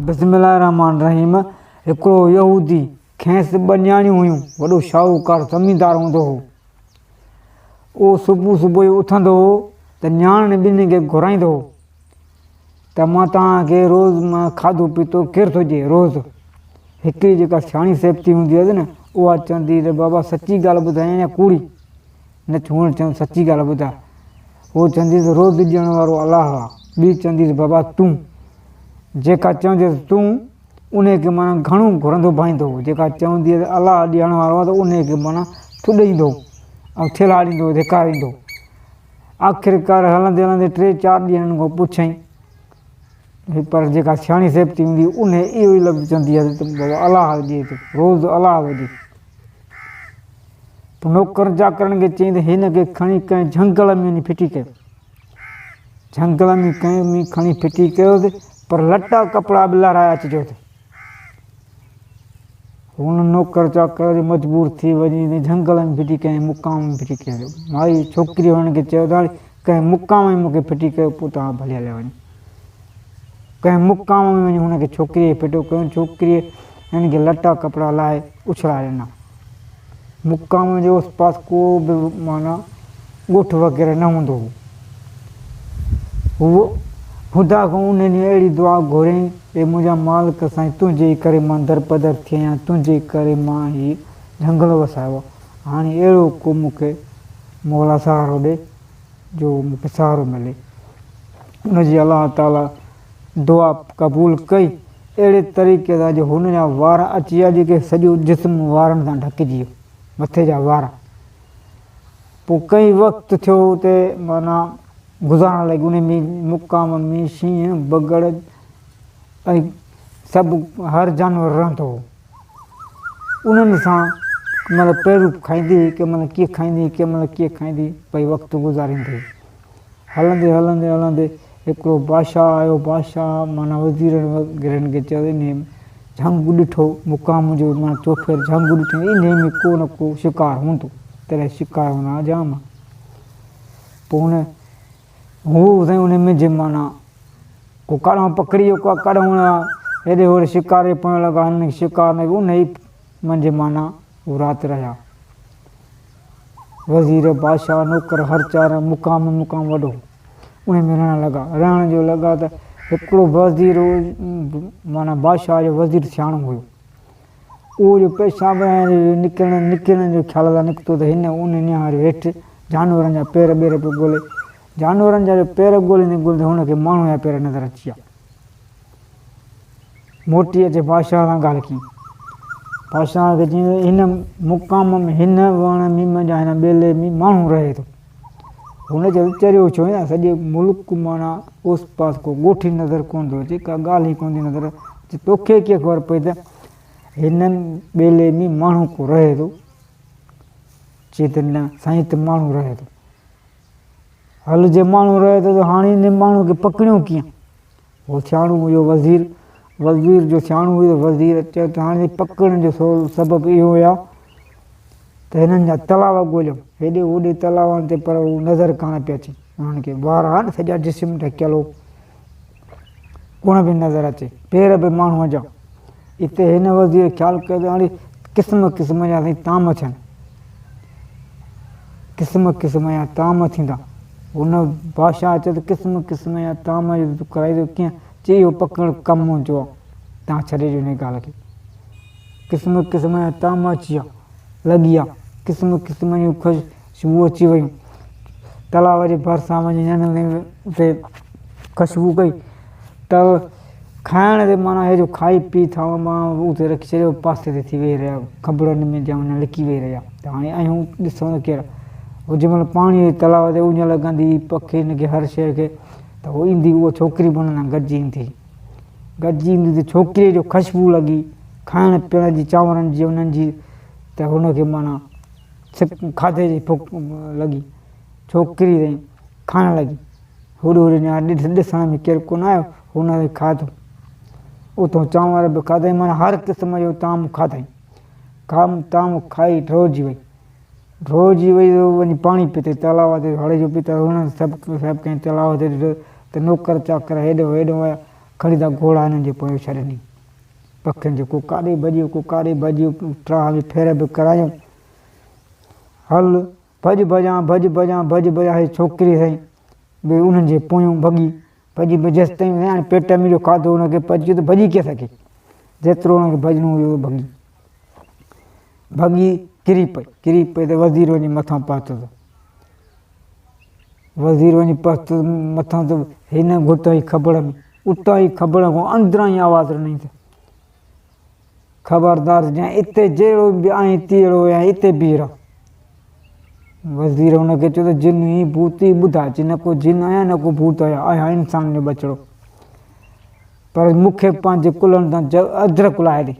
بسم الله الرحمٰن الرحيم هڪڙو يهودي، کيس ٻه نياڻيون هيون، وڏو شاهوڪار زميندار هوندو هو. اهو صبح صبح جو اٿندو هو ته نياڻين ٻنهي کي گهرائيندو هو ته مان توهان کي روز مان کاڌو پيتو ڪير ٿو ڏئي روز هڪڙي جيڪا سياڻي سيبتي هوندي هيس نه اها چوندي هئي ته بابا سچي ڳالهه ٻڌايان يا ڪوڙي نه هونئن چوندو سچي ڳالهه ٻڌاء هو چوندي ته روز ڏيڻ وارو الله آ ٻي چوندي ته بابا تون جيڪا چوندي ته تون انهي کي معنيٰ گهڻو گهرندو ڀائيندو هو جيڪا چوندي ته الله ڏيڻ وارو آ ته انهي کي معنيٰ ٿڏيندو ۽ ٿيلهاڙيندو ڌڪاريندو آخرڪار هلندي هلندي ٽي چار ڏينهن کان پڇيائين پر جيڪا سياڻي سيبتي هوندي انهي اهو ئي لفظ چوندي آهي ته بابا الله ڏئي ٿو روز الله ٿو ڏئي پوء نوڪر چاڪرن کي چيائين ته هن کي کڻي ڪنهن جهنگل ۾ وڃي ڦٽي ڪيو. جهنگل ۾ ڪنهن ۾ کڻي ڦٽي ڪيوس، پر لٽا ڪپڙا به لهرائي اچجوس. هن نوڪر چاڪر جو مجبور ٿي وڃي جهنگل ۾ ڦٽي ڪيائين، مقام ۾ ڦٽي ڪيو. مائي ڇوڪري هنن کي چيو ته هاڻي ڪنهن مقام ۾ مون کي ڦٽي ڪيو، پوء توهان ڀلي هليا وڃو. ڪنهن مقام ۾ وڃي هن کي ڇوڪريء کي ڦٽو ڪيو. ڇوڪريء هن کي لٽا ڪپڙا لاهي اڇلائي ڏنا. مقام جي اوس پاس ڪو به معنيٰ ڳوٺ وغيره نه هوندو هو. هو خدا کان ان ڏينهن اهڙي دعا گهريائين، اي منهنجا مالڪ سائين تنهنجي ئي ڪري مان درپدر ٿي آهيان، تنهنجي ئي ڪري مان هي جهنگل وسايو آهي، هاڻي اهڙو ڪو مون کي مولا سهارو ڏي جو مون کي سهارو ملي. ان جي الله تعاليٰ دعا قبول ڪئي. اهڙي طريقي سان جو هن جا وار اچي ويا جيڪي سڄو جسم وارن سان ڍڪجي ويو، مٿي جا وار. پوء ڪئين وقت ٿيو اتي معنيٰ گذارڻ لڳي ان ۾ مقام ۾ شينهن، بگهڙ ۽ سڀ هر جانور رهندو هو. انهن سان مطلب پهرو کائيندي هئي، ڪنهن مهل ڪيئن کائيندي هئي، ڪنهن مهل ڪيئن کائيندي هئي، پئي وقت گذاريندي هئي. هلندي هلندي هلندي هڪڙو بادشاهه آيو، بادشاهه معنيٰ وزيرن وغيرن کي چيو ته انهيء جهنگ ڏٺو، مقام جو معنيٰ چوڦير جهنگ ڏٺو، انهيء ۾ ڪو نه ڪو شڪار هوندو، تڏهن شڪار هوندا هئا جام. پوء هن هو سائين انهيء ۾ جي معنيٰ ڪو ڪاڏانهن پکڙي ويو، ڪو ڪاڏانهن هيڏي هوڏي شڪار جي پويان لڳا، هنن کي شڪار نه انهيء منجهه معنيٰ هو رات رهيا. وزير، بادشاهه، نوڪر هر چار مقام مقام وڏو هو. انهي ۾ رهڻ لڳا. رهڻ جو لڳا ته هڪڙو وزير معنيٰ بادشاهه جو وزير سياڻو هيو. اهو جو پيشاب جو نڪرڻ نڪرڻ جو خيال سان نڪتو ته هن ان نهاريو هيٺ جانورن جا پير ٻير پيو ڳولي. جانورن جا جو پير ڳوليندي ڳوليندي هن کي ماڻهوء جا پير نظر اچي ويا. موٽي اچي بادشاهه سان ڳالهه ڪيائين. بادشاهه کي چيائين ته هن مقام ۾ هن وڻ ۾ منجهان هن ٻيلي ۾ ماڻهو رهي ٿو. هن چيو ته چريو ڇو آهين؟ سڄي ملڪ معنيٰ اوس پاس ڪو ڳوٺ ئي نظر ڪونه ٿو اچي، ڪا ڳالهه ئي ڪونه ٿي نظر اچي. توکي ڪيئن خبر پئي ته هن ٻيلي ۾ ماڻهو ڪو رهي ٿو؟ چي ته نه سائين هت ماڻهو رهي ٿو. هل جي ماڻهو رهي ٿو ته هاڻي هن ماڻهو کي پڪڙيون ڪيئن؟ هو سياڻو هيو وزير، وزير جو سياڻو هيو وزير چيو ته هاڻي پڪڙڻ جو سبب اهو هيا ته هنن جا تلاء ڳوليم هيڏي هوڏي تلاون تي پر هو نظر ڪانه پيا اچي انهن کي وار ها نه سڄا جسم ڍڪيل هو ڪونه پئي نظر اچي پير به ماڻهوء جا اتي هن وزير خيال ڪيو ته هاڻي قسم قسم جا سائين طعام ٿين قسم قسم جا طعام ٿيندا. هن بادشاهه چيو ته قسم قسم جا طعام جو تون ڪرائيندو ڪيئن؟ چي اهو پڪڙ ڪم منهنجو آ، تان ڇڏي ڏيو انهيء ڳالهه کي. قسم قسم جا طعام اچي ويا، لڳي ويا، قسم قسم جون خوشبو اچي ويون. تلاء جي ڀرسان وڃي هنن اتي خوشبو ڪئي ته کائڻ تي معنيٰ هي جو کائي پي ٿانو مان اتي رکي ڇڏيو پاسي تي ٿي ويهي رهيا کٻڙن ۾ جا وڃي لڪي ويهي رهيا ته هاڻي آهيون ڏسون ته ڪير هو جنهن مهل پاڻي جي تلاء تي اڃ لڳندي هئي پکين کي هر شيء کي ته هو ايندي اها ڇوڪري به انهن سان گڏجي ايندي هئي گڏجي ايندي ته ڇوڪريء جو خشبو لڳي کائڻ پيئڻ جي چانورن جي انهن جي ته هن کي معنيٰ کاڌي جي بک لڳي ڇوڪري کائڻ لڳي هوڏي هوڏي نهاري ڏٺس، ڏسڻ ۾ ڪير ڪونه آيو، هن وري کاڌو. اتان چانور به کاڌائين، معنيٰ هر قسم جو طعام کاڌائين. کام طعام کائي ڊوڙجي وئي. ڊوڙجي وئي ته وڃي پاڻي پيتي تلاء تي هڙ جو پيتو. هن سڀ سڀ ڪنهن تلاء تي ڏٺو ته نوڪر چاڪر هيڏو هيڏو آيا. کڻي ٿا گهوڙا هنن جي پويان ڇڏن. پکين جو ڪو ڪاڏي ڀڄيو ڪو ڪاڏي ڀڄيو، ٽاهه ۾ ڦير به ڪرايائون. هل ڀڄ ڀڄان ڀڄ ڀڄان ڀڄ ڀڄان هي ڇوڪري سائين به انهن جي پويان ڀڳي ڀڄي به جيستائين هاڻي پيٽ ۾ جو کاڌو هن کي پچي ته ڀڄي ڪيئن سگهي جيترو هن کي ڀڄڻو هيو ڀڳي ڀڳي ڪري پئي ڪري پئي ته وزير وڃي مٿان پهتو ته وزير وڃي پهتو مٿان ته هن گهٽ ئي کبڙ ۾ اتان ئي کبڙ کان اندران ئي آواز ڏنائين ته خبردار جنهن اتي جهڙو به آهين تهڙو آهين اتي بيهه رهه. وزير هن کي چيو ته جن ئي ڀوت ئي ٻڌاء چي نه ڪو جن آهيان نه ڪو ڀوت آهيان آهيان انسان جو ٻچڙو پر مون کي پنهنجي ڪلهن تان ادرڪ لاهي ڏي.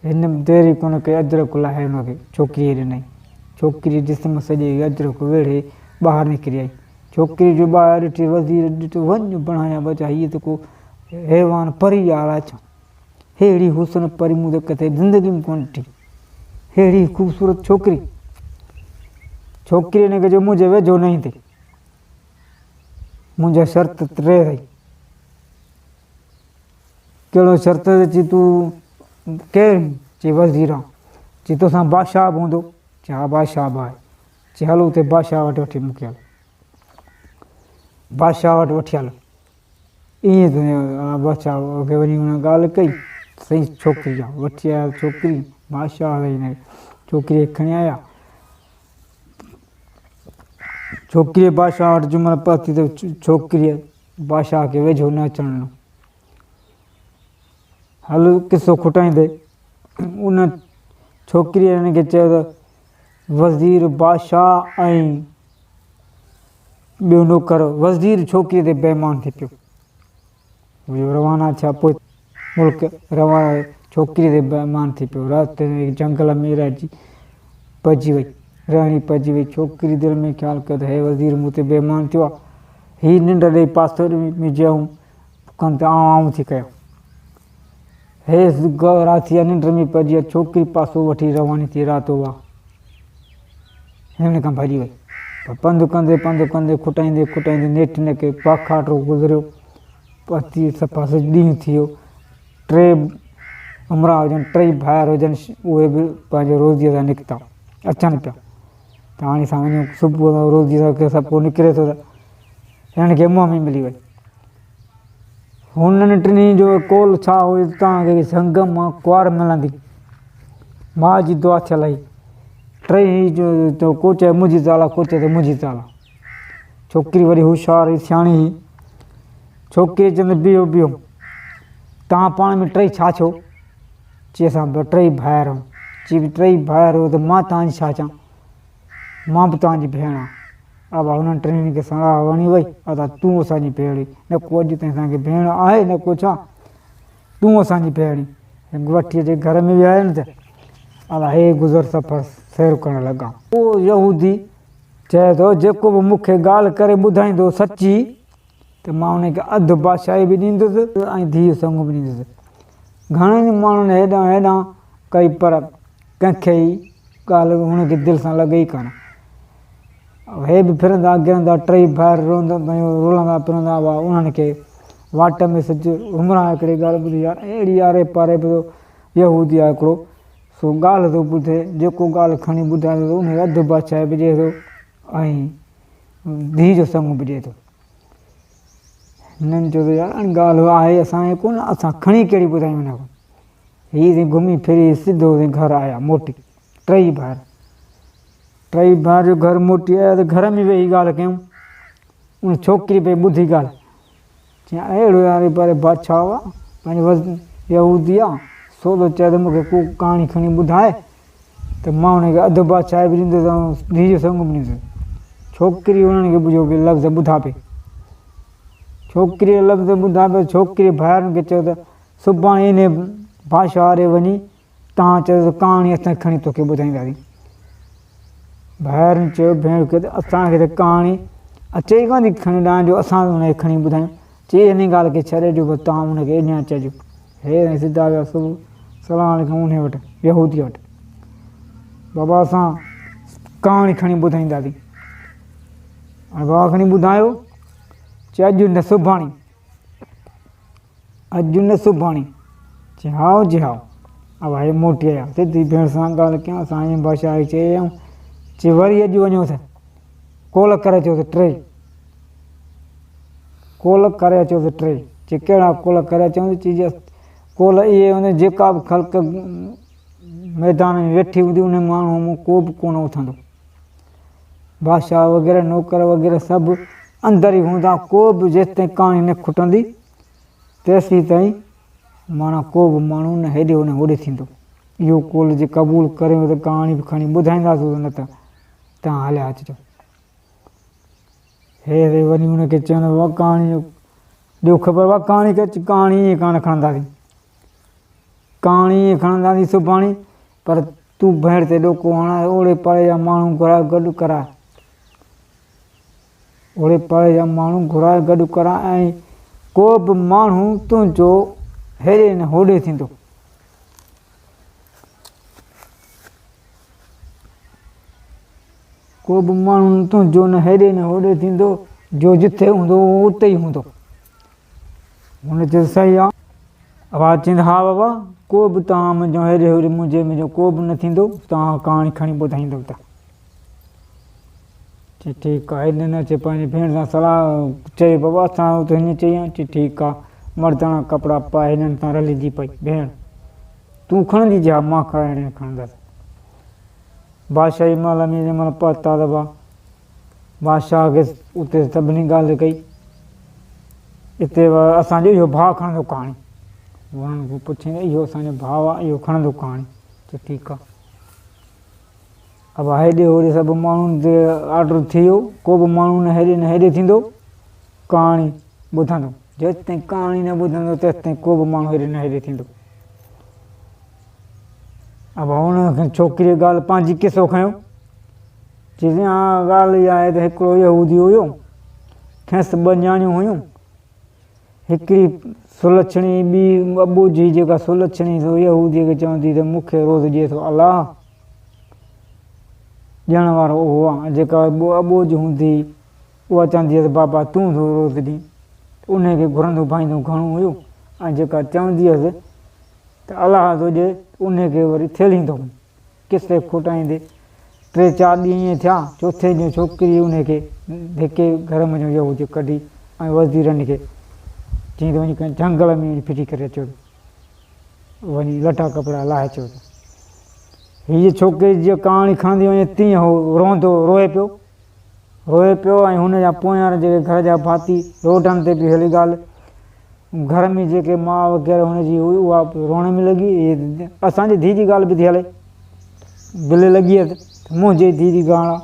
هن دير ئي ڪونه ڪئي ادرڪ لاهي هن کي ڇوڪريء ڏنائين. ڇوڪريء جسم سڄي ادرڪ ويڙهي ٻاهر نڪري آئي. ڇوڪري جو ٻاهر ڏٺي وزير ڏٺو وڃ بڻايان ٻچا هيء ته ڪو حيوان پري آ الاء ڇا. ههڙي حسن پري مون ته ڪٿي زندگي ۾ ڪونه ڏٺي. ههڙي خوبصورت ڇوڪري. ڇوڪريء هن کي چيو منهنجي ويجهو نه ايندين. منهنجا شرط ٽي اٿئي. ڪهڙو شرط اٿئي چي تون ڪير آهين؟ چي وزير آهيان. چي توسان بادشاهه به هوندو؟ چي ها بادشاهه به آهي. چي هل اتي بادشاهه وٽ وٺي مون کي هل. بادشاهه وٽ وٺي هل. ائين ته بادشاهه کي وڃي هن ڳالهه ڪئي سائين ڇوڪري آ وٺي آيا ڇوڪري بادشاهه هن ڇوڪري کي کڻي آيا ڇوڪري بادشاهه وٽ جنهن مهل پهتي ته ڇوڪريء بادشاهه کي ويجهو نه اچڻ ڏنو هل قصو کٽائيندي ان ڇوڪريء هن کي چيو ته وزير بادشاهه ۽ ٻيو نوڪر وزير ڇوڪريء تي بيمان ٿي پيو. هو روانا ٿيا پوء ملڪ روانا ڇوڪريء تي بيمان ٿي پيو. رات ۾ جهنگل ۾ رهجي پئجي وئي. رهڻي پئجي وئي. ڇوڪري دل ۾ خيال ڪيو ته هي وزير مون تي بيمان ٿيو آهي. هي ننڊ ڏئي پاسو ڏئي آئون ڪن ته آئون آئون ٿي ڪيان. هي رات ٿي ننڊ ۾ پئجي وئي. ڇوڪري پاسو وٺي رواني ٿي رات اها هن کان ڀڄي وئي. پر پنڌ ڪندي پنڌ ڪندي کٽائيندي کٽائيندي نيٺ هن کي پاکاٽو گذريو. پهتي صفا سڄو ڏينهن ٿي ويو. ٽي امراء هجن ٽئي ڀائر هجن اهي به پنهنجي روزيء سان نڪتا اچن پيا ته هاڻي اسان وڃون صبح جو روزيء سان سڀ ڪو نڪري ٿو ته هنن کي منهن ۾ ملي وئي. هنن ٽنهي جو قول ڇا هو ته توهان کي جهنگ مان ڪنوار ملندي. ماء جي دعا ٿيل هئي. ٽئي جو ڪو چئي منهنجي زال آ ڪو چئي ته منهنجي زال آ. ڇوڪري وڏي هوشيار هئي سياڻي هئي. ڇوڪري چيس ته بيهو بيهو توهان پاڻ ۾ ٽئي ڇا ڇو؟ چي اسان ٽئي ڀائر آهيون. چي ٽئي ڀائر آهيو ته مان توهان جي ڇا ٿيان؟ مان به توهان جي ڀيڻ آهيان. ابا هنن ٽنهي کي صلاح وڻي وئي، ادا تون اسان جي ڀيڻ آهين، نه ڪو اڄ تائين اسان کي ڀيڻ آهي نه ڪو ڇا، تون اسان جي ڀيڻ آهين. وٺي اچي گهر ۾ ويهارين ته ادا هي گذر سفر سير ڪرڻ لڳا. اهو يهودي چئي ٿو، جيڪو به مون کي ڳالهه ڪري ٻڌائيندو سچي ته مان ان کي اڌ بادشاهي به ڏيندس ۽ ڌيء سڱ به ڏيندس. گهڻن ئي ماڻهن هيڏانهن هيڏانهن ڪئي پر ڪنهن کي ئي ڳالهه هن کي دل سان لڳي ئي ڪانه. هي به ڦرندا گرندا ٽئي ڀائر روئندا رلندا پنندا هئا. انهن کي واٽ ۾ سج همراهه هڪڙي ڳالهه ٻڌي يار اهڙي آري پاري به يهودي آهي هڪڙو سو ڳالهه ٿو ٻڌي جيڪو ڳالهه کڻي ٻڌائي ٿو ان کي اڌ بادشاهي به ڏئي ٿو ۽ ڌيء جو سڱ به ڏئي ٿو. هنن چيو ته يار ڳالهه آهي اسان کي ڪونه اسان کڻي ڪهڙي ٻڌايون هن کي. هي سائين گهمي ڦري سڌو سائين گهر آيا موٽي ٽئي ڀائر. ٽئي ڀائر جو گهر موٽي آيا ته گهر ۾ ويهي ڳالهه ڪيائون. ان ڇوڪري پئي ٻڌي ڳالهه. چيائين اهڙو يار پر بادشاهه آ پنهنجو وزن يهودي آ سو ٿو چئي ته مون کي ڪو ڪهاڻي کڻي ٻڌاء ته مان هن کي اڌ بادشاهي به ڏيندس ۽ ڌيء جو سڱ به ڏيندس. ڇوڪري انهن کي ٻڌو پئي لفظ ٻڌا پئي. ڇوڪريء لفظ ٻڌا پئي ڇوڪري ڀائرن کي چيو ته سڀاڻي انهي بادشاهه ڏي وڃي توهان چيو ته ڪهاڻي اسان کڻي توکي ٻڌائينداسين. ڀائرن چيو ڀيڻ کي ته اسان کي ته ڪهاڻي اچي ئي ڪانه ٿي کڻي ڏانهن جو اسان ان کي کڻي ٻڌايون. چي انهي ڳالهه کي ڇڏي ڏيو بس توهان ان کي اڃا چئجو. هي ۽ سڌا ويا صبح سلام عليڪم انهي وٽ يهوديء وٽ. بابا اسان ڪهاڻي کڻي ٻڌائينداسين. هاڻي بابا کڻي ٻڌايو. چي اڄ نه سڀاڻي. اڄ نه سڀاڻي. چي هائو جي هائو. ابا هي موٽي آيا. سڌي ڀيڻ سان ڳالهه ڪيان سائين بادشاهه کي چئي آيائون. چي وري اڄ وڃو ته ڪول ڪري اچو ته ٽي. ڪول ڪري اچو ته ٽي. چي ڪهڙا ڪول ڪري اچون؟ چي جي ڪول اهي هوندا جيڪا به خلق ميدان ۾ ويٺي هوندي ان ماڻهو مون ڪو به ڪونه اٿندو. بادشاهه وغيره نوڪر وغيره سڀ اندر ئي هوندا ڪو به جيستائين ڪاڻي نه کٽندي تيسيتائين معنيٰ ڪو به ماڻهو نه هيڏي نه هوڏي ٿيندو. اهو قول جي قبول ڪريو ته ڪهاڻي به کڻي ٻڌائينداسون نه ته توهان هليا اچجو. هي هي وري هن کي چوندو بابا ڪهاڻي جو ڏيو خبر بابا ڪهاڻي کي ڪهاڻي ائين ڪانه کڻنداسين. ڪهاڻي ائين کڻنداسين سڀاڻي پر تون ڀيڻ تي ڏوڪو هڻائي اوڙي پاڙي جا ماڻهو گهرائي گڏ ڪراء. اوڙي پاڙي جا ماڻهو گهرائي گڏ ڪراء ۽ ڪو به ماڻهو تنهنجو هيڏي نه هوڏي ٿيندو. ڪو به ماڻهو تنهنجو نه هيڏي نه هوڏي ٿيندو، جو جٿي هوندو اهو اتي ئي هوندو. هن چيو صحيح آ. آواز چيائين ها بابا، ڪو به توهان منجهان هيڏي هوڏي منهنجي منجهان ڪو به نه ٿيندو، توهان ڪهاڻي کڻي ٻڌائيندؤ ته. چي ٺيڪ آ. هن اچي پنهنجي ڀيڻ سان صلاح چئي بابا اسان ته هيئن چئي آ. چي ٺيڪ آ. مرداڻا ڪپڙا پائي هنن سان رلجي پئي. ڀيڻ تون کڻندي جي ها مان کڻندس. بادشاهي محل ۾ جنهن مهل پهتا ته بادشاهه کي اتي سڀني ڳالهه ڪئي. اتي اسان جو اهو ڀاء کڻندو ڪهاڻي. هنن کان پڇيائين ته اهو اسان جو ڀاء آهي اهو کڻندو ڪهاڻي. چيو ٺيڪ آهي. ابا هيڏي هوڏي سڀ ماڻهن تي آرڊر ٿي ويو ڪو به ماڻهو نه هيڏي نه هيڏي ٿيندو ڪهاڻي ٻڌندو جيستائين ڪهاڻي نه ٻڌندو تيستائين ڪو به ماڻهو هيڏي نه هيڏي ٿيندو. ابا هن ڇوڪريء ڳالهه پنهنجي قصو کنيو. چيس ها ڳالهه اها آهي ته هڪڙو يهودي هيو، کيس ٻه نياڻيون هيون. هڪڙي سلڇڻي ٻي اٻوجهي جيڪا سلڇڻي سو يهوديء کي چوندي ته مون کي روز ڏئي ٿو الله ڏيڻ وارو اهو آهي ۽ جيڪا اٻوجهه هوندي هئي اها چوندي هيس بابا تون ٿو روز ڏين ته انهيء کي گهرندو ڀائيندو گهڻو هيو ۽ جيڪا چوندي هيس ته الله ٿو ڏئي ته انهيء کي وري ٿيلهيندو هو. قصي کوٽائيندي ٽي چار ڏينهن ائين ٿيا. چوٿين ڏينهن ڇوڪريء انهيء کي ڌڪي گهر منجهان يهوديء ڪڍي ۽ وزيرن کي چيائين ته وڃي ڪنهن جهنگل ۾ وڃي ڦٽي ڪري اچو ته وڃي لٽا ڪپڙا لاهي اچو ته هيء ڇوڪري جيئن ڪهاڻي کڻندي وڃي تيئن هو روئندو روئي پيو. روئي پيو ۽ هن جا پويان جيڪي گهر جا ڀاتي روڊن تي پئي هلي ڳالهه گهر ۾ جيڪي ماء وغيره هن جي هئي اها به روئڻ ۾ لڳي اسان جي ڌيء جي ڳالهه به ٿي هلي دل لڳي ته منهنجي ڌيء جي ڳالهه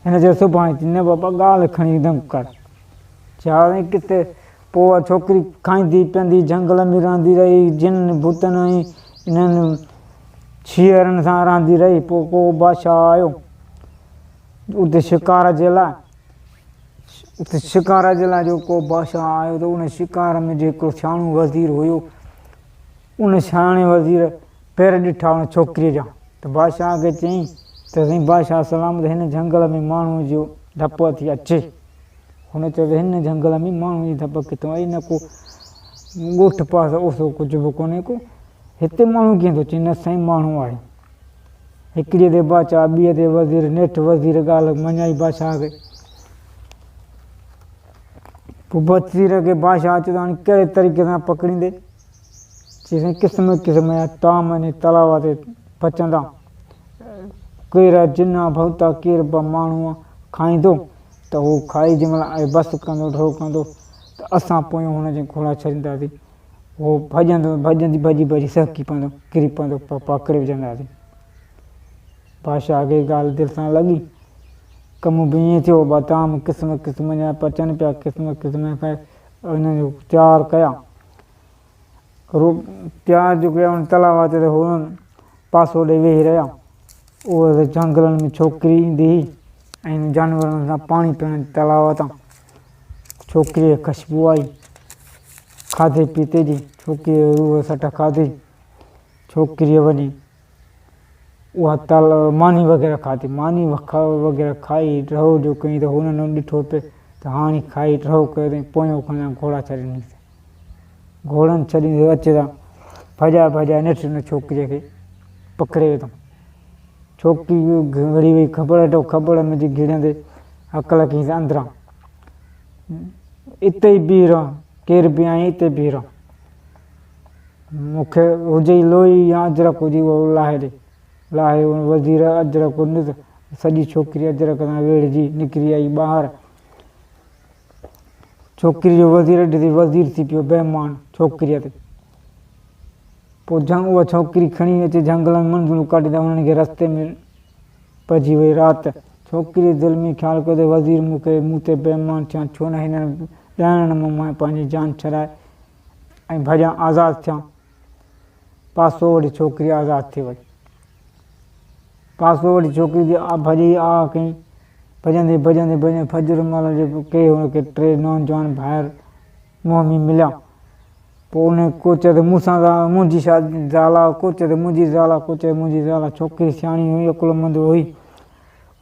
آ هن چيو سڀاڻي چي نه بابا ڳالهه کڻي دم ڪر چيا ڪٿي پوء اها ڇوڪري کائيندي پيئندي جهنگل ۾ رهندي رهي جن ڀوتن ۽ انهن شيئرن سان رهندي رهي پوء ڪو بادشاهه آيو اتي شڪار جي لاء اتي شڪار جي لاء جو ڪو بادشاهه آيو ته ان شڪار ۾ جيڪو سياڻو وزير هيو ان سياڻي وزير پير ڏٺا ان ڇوڪريء جا ته بادشاهه کي چيائين ته سائين بادشاهه سلامت هن جهنگل ۾ ماڻهوء جو ڌپ ٿي اچي. هن چيو ته هن جهنگل ۾ ماڻهوء جي ڌپ ڪٿان آئي نه ڪو ڳوٺ پاس اوسو ڪجهه به ڪونهي ڪو هتي ماڻهو ڪيئن ٿو اچي نه سائين ماڻهو آهي. هڪڙيء تي بادشاهه، ٻيء تي وزير، نيٺ وزير ڳالهه مڃائي بادشاهه کي. پوء وزير کي بادشاهه چيو ته هاڻي ڪهڙي طريقي سان پڪڙيندي؟ چي سائين قسم قسم جا طعام ۽ تلاوا تي پچندا. ڪير جن ڀوتا ڪير به ماڻهو کائيندو ته هو کائي جنهن مهل بس ڪندو ڍو ڪندو ته اسان پويون هن جي گهوڙا ڇڏينداسين. هو ڀڄندو ڀڄندي ڀڄي ڀڄي سهڪي پوندو، ڪري پوندو، پوء پڪڙي وجهنداسين. بادشاهه کي ڳالهه دل سان لڳي. ڪم به ائين ٿيو. بادام قسم قسم جا پچن پيا، قسم قسم جا انهن جو تيار ڪيا. تيار جو ڪيا ان تلاء تي ته هو پاسو ڏئي ويهي رهيا. اهو جهنگلن ۾ ڇوڪري ايندي هئي ۽ جانورن سان پاڻي پيئڻ تلاء تان. ڇوڪريء کي خشبو آئي. کاڌي پيتي جي ڇوڪريء روح سٽ کاڌي. ڇوڪريء وڃي اها تل ماني وغيره کاڌي. ماني وغيره کائي ڍؤ جو ڪيائين ته هن نه ڏٺو پئي ته هاڻي کائي ڍؤ ڪيو اٿئي پويون کڻان گهوڙا ڇڏي ڏنيس. گهوڙن ڇڏيندي اچي ته ڀڄائي ڀڄائي نيٺ ان ڇوڪريء کي پڪڙي وڌو. ڇوڪري گهڙي وئي کٻڙ هيٺ کٻڙ ۾ جي گهڙندي هڪل ڪيائينس اندران اتي ئي بيهه رهه ڪير به آهين اتي بيهه رهه مون کي هجئي لوئي يا اجرڪ هجئي اهو لاهي ڏي. لاهي ان وزير اجرڪ ڏنس. سڄي ڇوڪري اجرڪ سان ويڙهجي نڪري آئي ٻاهر. ڇوڪري جو وزير ڏسي وزير ٿي پيو بيمان ڇوڪريء تي. پوء جهنگ اها ڇوڪري کڻي اچي جهنگل ۾ منزلون ڪاٽيندا انهن کي رستي ۾ پئجي وئي رات. ڇوڪريء دل ۾ خيال ڪيو ته وزير مون کي مون تي بيمان ٿيان ڇو نه هنن ڏائڻن مان مان پنهنجي جان ڇڏائي ۽ ڀڄان آزاد ٿيان. پاسو وٺي ڇوڪري آزاد ٿي وئي. پاسو وٺي ڇوڪري جي ڀڄي آ ڪئين. ڀڄندي ڀڄندي ڀڄندي فجر مهل جي ڪي هن کي ٽي نوجوان ڀائر منهن ۾ مليا. پوء انهن ڪو چيو ته مون سان منهنجي شادي زال آ، ڪو چيو ته منهنجي زال آ، ڪو چيو منهنجي زال آ. ڇوڪري سياڻي هئي، عقلمند هئي.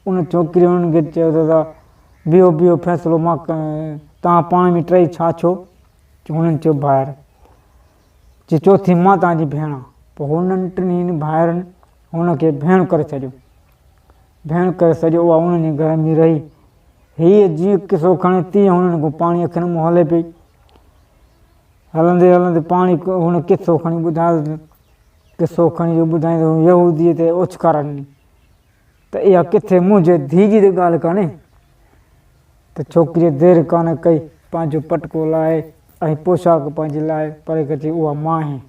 ان ڇوڪري انهن کي چيو ته دادا بيهو بيهو فيصلو مان توهان پاڻ ۾ ٽئي ڇا ڇو؟ هنن چيو ڀائر. چي چوٿين مان توهان جي ڀيڻ آن. پوء هنن ٽنهي ڀائرن هن کي ڀيڻ ڪري ڇڏيو. ڀيڻ ڪري ڇڏيو اها انهن جي گهر ۾ رهي. هيء جيئن قصو کڻي تيئن هنن کان پاڻي اکين مان هلي پئي. هلندي هلندي پاڻي هن قصو کڻي ٻڌايو. قصو کڻي جو ٻڌائين ته يهوديء تي اوڇڪارا ڏني ته اها ڪٿي منهنجي ڌيء جي ته ڳالهه ڪانهي. ته ڇوڪريء دير ڪانه ڪئي، پنهنجو پٽڪو لاهي ۽ پوشاڪ پنهنجي لاهي پري ڪري چيائين، اها مان آهيان.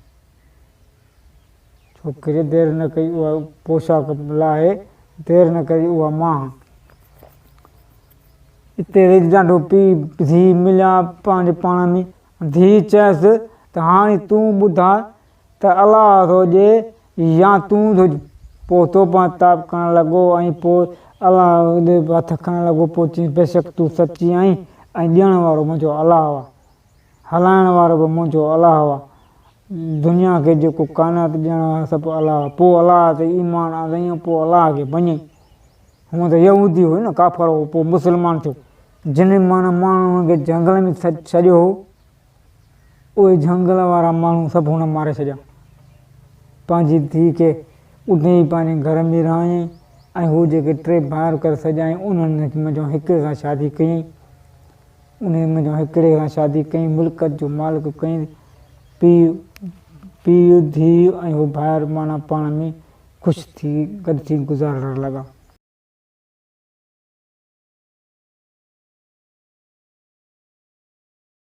ڇوڪريء دير نه ڪئي، اها پوشاڪ لاهي دير نه ڪئي، اها مان آهيان. اتي ريج ڏاڍو پيء ڌيء مليا پنهنجي پاڻ ۾. ڌيء چيس ته هاڻي تون ٻڌاء ته الله ٿو ڏئي يا تون ٿو ڏين؟ پوء توبه تائب ڪرڻ لڳو ۽ پوء الله ڏي هٿ کڻڻ لڳو پوء چيائين بيشڪ تون سچي آهين ۽ ڏيڻ وارو منهنجو الله آهي هلائڻ وارو به منهنجو الله آهي دنيا کي جيڪو ڪائنات ڏيڻ وارو سڀ الله آهي پوء الله تي ايمان آندائين ۽ پوء الله کي مڃيائين هونء ته يهودي هو نه ڪافر هو پوء مسلمان ٿيو. جن معنيٰ ماڻهن کي جهنگل ۾ ڇڏيو هو اهي جهنگل وارا ماڻهو سڀ هن ماري ڇڏيا. پنهنجي ڌيء کي اتي ئي پنهنجي گهر ۾ رهايائين ۽ هو جيڪي ٽي ڀائر ڪري سڏيائين انهن منجهان هڪڙي سان شادي ڪيائين. انهن منجهان هڪڙي سان شادي ڪيائين، ملڪيت جو مالڪ ڪيائين. پيء، پيء، ڌيء ۽ هو ڀائر معنيٰ پاڻ ۾ خوش ٿي گڏ ٿي گذارڻ لڳا.